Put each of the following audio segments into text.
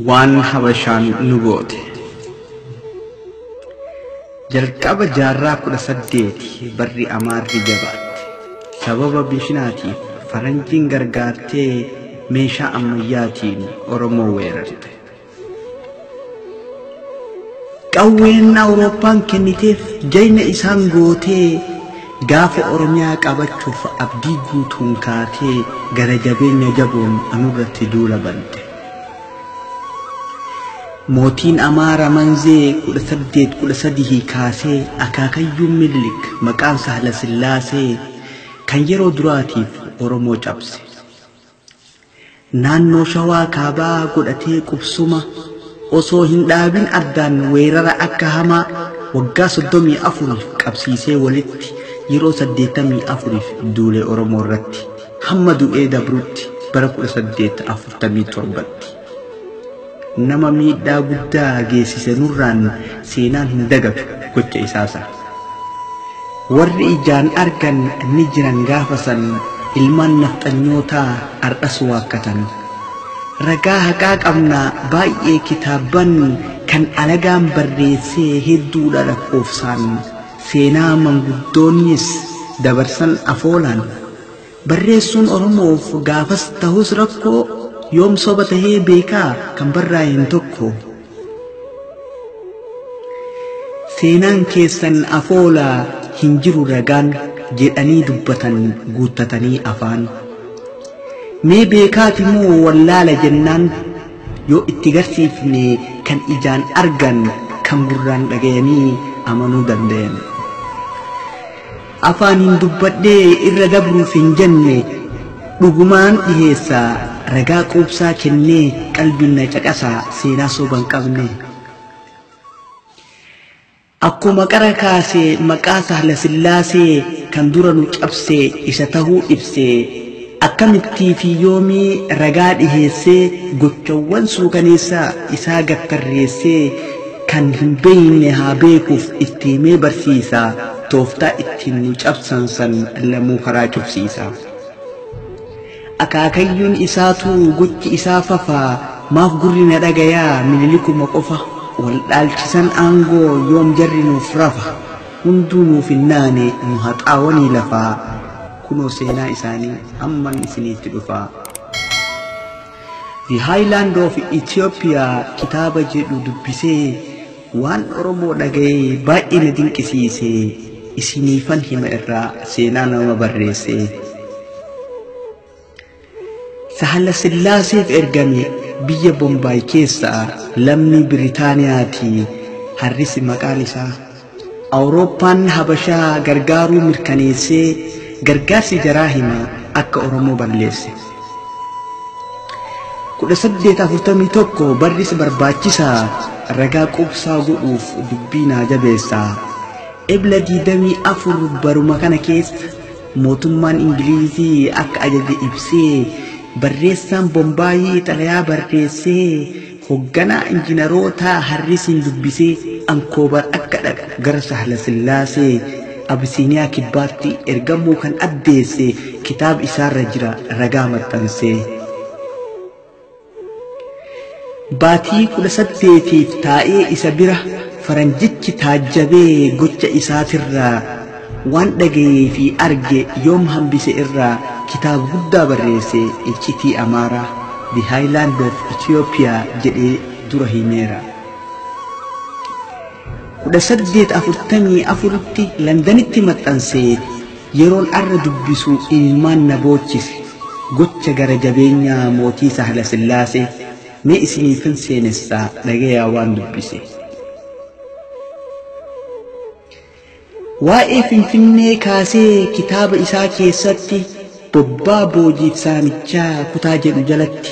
Waan Habashaan nu goote. Jalqaba jaarraa 18 barri Amaarri jabaatte. Sababa bishinaatiif faranjiin gargaartee meeshaa ammayyaatiin Oromoo weerarte. Qawween Awurooppaan kenniteef jayna isaan gootee gaafa Oromiyaa qabachuuf abdii guutuun kaatee gara jabeenya jaboon anurratti duula bante. Mootiin Amaara Manzee 1813 kaasee akaakayyuun Minilik maqaan Sahla Sillaasee kan yeroo duraatiif Oromoo cabse. Naannoo Shawaa kaabaa godhatee qubsuma osoo hin dhaabin addaan weerara akka hamaa waggaa 34 qabsiisee walitti yeroo 84 duule Oromoo irratti hamma du'ee dabrutti bara 1847tti. Nama miidhaa guddaa geessise nurraan seenaan hin dagatu gocha isaasa. Warri ijaan argan ni jiran gaafa san ilmaan nafxanyootaa ardhas waakkatan. Ragaa haqaa qabna baay'ee kitaabban kan alagaan barreessee hedduudha lakkoofsaan seenaa manguddoonnis dabarsan afoolaan barreessuun Oromoof gaafas ta'us rakkoo yoom soba tahee beekaa kan barraa'een tokko. Seenaan keessan afoolaa hin jiru ragaan jedhanii dubbatan guuttatanii afaan. Mee beekaati moo wallaala jennaan yoo itti garsiifne kan ijaan argan kan gurraan dhagayanii amanuu danda'an. Afaaniin dubbadhee irra dabruuf hin jenne dhugumaan dhiheessaa ragaa quubsaa kennee qalbiin na caqasaa seenaa soba hin qabne. Akkuma qara kaasee maqaa Sahla Sillaasee kan dura nu cabsee isa tahuu ibsee akkamittii fi yoomii ragaa dhiheessee gochawwan suukaneessaa isaa gattarreessee kan hin beekne haa beekuuf itti himee barsiisaa tooftaa ittiin nu cabsan san lamuu karaa cufsiisa. Akaakayyuun isaatu gochi isaa fafaa maaf gurri na dhagayaa Minilikuma qofa wal dhaalchisan aangoo yoom jarri nuuf rafa hunduu nuuf hin naane nu haxaawanii lafaa kunoo seenaa isaanii amman isiniitti dhufaa. The Highland of Ethiopia kitaaba jedhu dubbisee waan Oromoo dhaga'ee baay'ee na dinqisiise isiniifan hima irraa seenaa nama barreesse. Sahla Sillaaseef ergame biyya Bombaay keessaa lammii Biritaaniyaati harrisi maqaan isaa. Awurooppaan Habashaa gargaaruu mirkaneessee gargaarsi jaraa hima akka Oromoo balleesse. 1841 barris barbaachisaa ragaa quubsaa godhuuf dubbii naa jabeessaa. Ebla 24 baruma kana keessa mootummaan Ingilizii akka ajaje ibsee barreessaan Bombaayii xalayaa barreessee hoogganaa injiinaroota Harrisiin dubbisee Ankoobar akka dhaqu gara Sahla Sillaasee Abisiiniyaa kibbaatti ergamuu kan addeesse kitaaba isaarra jira ragaa maxxansee. Baatii 18 taa'ee isa bira faranjichi taajjabee gocha isaatirraa waan dhaga'ee fi arge yoom hambise irraa kitaaba guddaa barreesse iccitii Amaaraa The Highland of Ethiopia jedhee dura himeera. 1844tti Londanitti maxxansee yeroon arra dubbisu ilmaan na boochise gocha gara jabeenyaa mootii Sahla Sillaasee mee isiniifin seenessaa dhagayaa waan dubbise. Waa'ee Finfinnee kaasee kitaaba isaa keessatti bobbaa boojiif saamichaa kutaa jedhu jalatti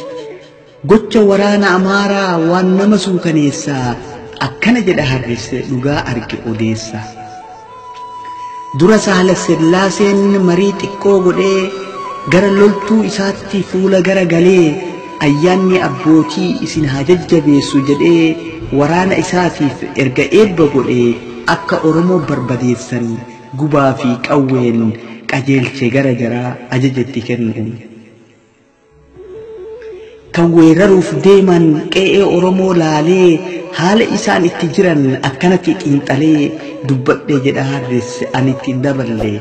gocha waraana Amaaraa waan nama suukaneessaa akkana jedha Harrise dhugaa arge odeessa. Dura Sahla Sillaaseen marii xiqqoo godhee gara loltuu isaatti fuula gara galee ayyaanni abbootii isin haa jajjabeessu jedhee waraana isaatiif erga eebba godhee akka Oromoo barbadeessan gubaa fi qawween qajeelche gara jaraa ajaja itti kennuun. Kan weeraruuf deeman qe'ee Oromoo laalee haala isaan itti jiran akkanatti xiinxalee dubbadhe jedha harreesse ani ittiin daballe.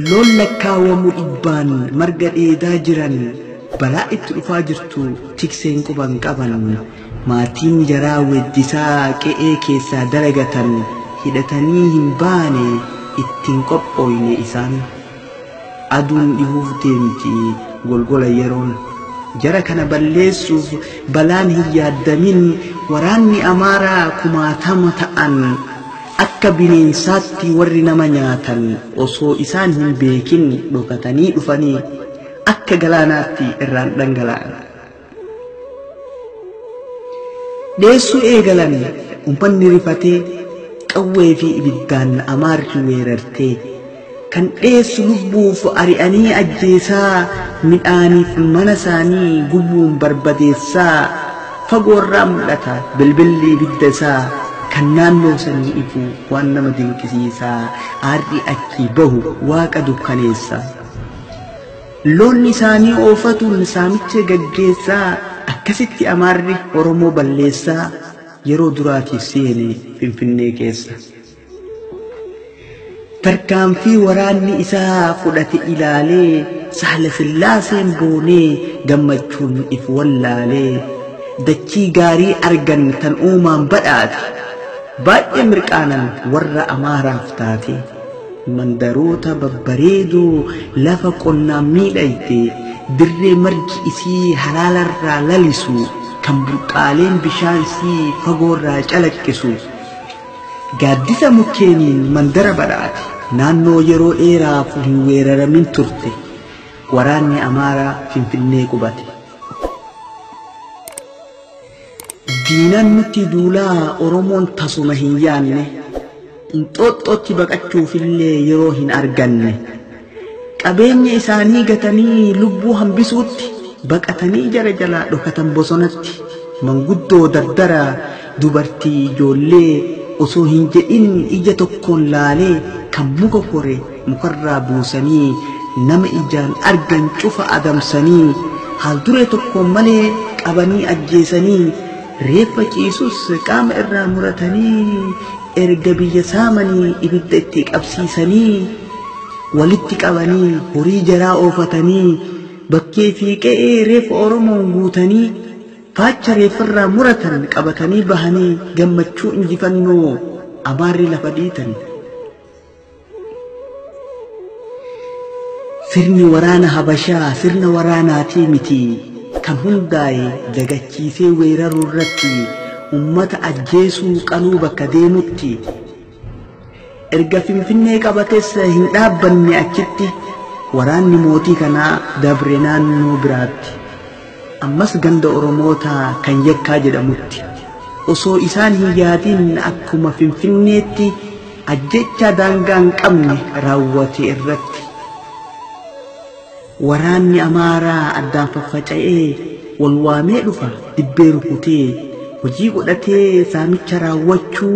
Loon lakkaawwamu dhibbaan marga dheedaa jiran balaa itti dhufaa jirtu tikseen quban qaban maatiin jaraa weeddisaa qe'ee keessaa dalagatan hidhatanii hin baane ittiin qophooyne isaan. Aduun dhihuuf deemti golgola yeroon jara kana balleessuuf balaan hin yaaddamin waraanni Amaaraa kumaatama ta'an akka bineensaatti warri nama nyaatan osoo isaan hin beekin dhokatanii dhufanii akka galaanaatti irraan dhangala'an. Dheessuu eegalan uummanni rifatee qawwee fi ibiddaan Amaarri weerartee kan dheessu lubbuuf ari'anii ajjeesaa midhaaniif mana isaanii gubuun barbadeessaa fagoorraa mul'ata bilbilli ibidda isaa kan naannoo sanii ifu waan nama dinqisiisaa aarri achii bahu waaqa dukkaneessa. Loonni isaanii oofatuun saamicha gaggeessaa akkasitti Amaarri Oromoo balleessaa yeroo duraatiif seene Finfinnee keessa. Tarkaanfii waraanni isaa fudhate ilaalee Saala Sillaaseen boonee gammachuun if wallaalee dachii gaarii argan tan uumaan badhaate baay'ee mirqaanan warra Amaaraaf taate mandaroota babbareedoo lafa qonnaan miidhagde dirree margi isii halaalarraa lalisu kan burqaaleen bishaan isii fagoorraa calaqqisu gaaddisa mukkeeniin mandara badhaate naannoo yeroo dheeraaf hin weeraramin turte waraanni Amaaraa Finfinnee qubate. Diinaan nutti duulaa Oromoon tasuma hin yaanne Inxooxxootti baqachuufillee yeroo hin arganne qabeenya isaanii gatanii lubbuu hambisuutti baqatanii jara jalaa dhokatan bosonatti manguddoo dardara dubartii ijoollee osoo hin jedhin ija tokkoon laalee kan muka kore mukarraa buusanii nama ijaan argan cufa adamsanii haalduree tokkoon malee qabanii ajjeesanii reeffa ciisus qaama irraa muratanii erga biyya saamanii ibidda itti qabsiisanii walitti qabanii horii jaraa oofatanii bakkee fi qe'ee reeffa Oromoon guutanii faacha reeffarraa muratan qabatanii bahanii gammachuu injifannoo Amaarri lafa dhiitan. Sirni waraana Habashaa sirna waraanaatii miti kan hundaa'e dagachiisee weeraruu irratti ummata ajjeesuu qaluu bakka deemutti. Erga Finfinnee qabates hin dhaabbanne achitti waraanni mootii kanaa dabre naannoo biraatti. Ammas ganda Oromootaa kan Yakkaa jedhamutti osoo isaan hin yaadin akkuma Finfinneetti ajjechaa daangaa hin qabne raawwate irratti. Waraanni Amaaraa addaan faffaca'ee wal waamee dhufa dibbee rukutee hojii godhatee saamicha raawwachuu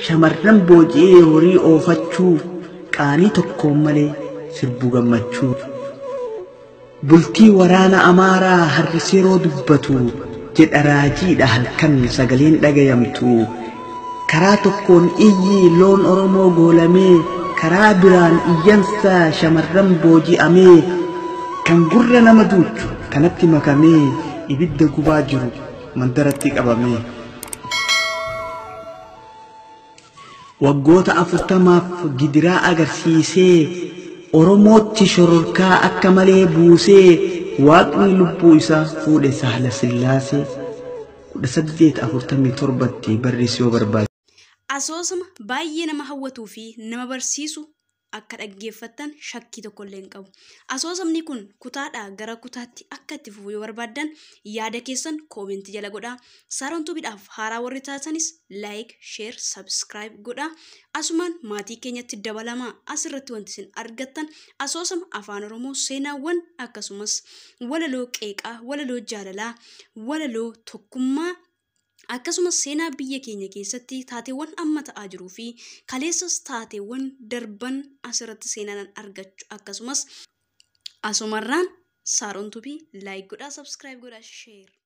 shamarran booji'ee horii oofachuu qaanii tokkoon malee sirbuu gammachuu. Bultii waraana Amaaraa har'is yeroo dubbatu jedha raajiidha halkan sagaleen dhagayamtu. Karaa tokkoon iyyi loon Oromoo goolamee karaa biraan iyyansa shamarran booji'amee kan gurra nama duuchu kanatti makamee ibidda gubaa jiru mandaratti qabamee. Waggoota 40 gidiraa agarsiisee Oromootti shororkaa akka malee buusee waaqni lubbuu isaa fuudhe Saala Sillaasee 1847 barreessuu yoo barbaade. Asoosama baay'ee nama hawwatuu fi nama barsiisu akka dhaggeeffattan shakkii tokkollee hin qabu. Asoosamni kun kutaadhaa gara kutaatti akka itti fufuu yoo barbaaddan yaada keessan koomentii jala godhaa. Saaroon Tuubiidhaaf haaraa warri taatanis like, share, subscribe godhaa. Asumaan maatii keenyatti dabalamaa. Asirratti wanti isin argattan asoosama afaan Oromoo seenaawwan akkasumas walaloo qeeqaa, walaloo jaalalaa, walaloo tokkummaa akkasumas seenaa biyya keenya keessatti taateewwan amma ta'aa jiruu fi kaleessas taateewwan darban asirratti seenaan argachuu akkasumas asumarraan Saaroon Tubii like godhaa, subscribe godhaa, share.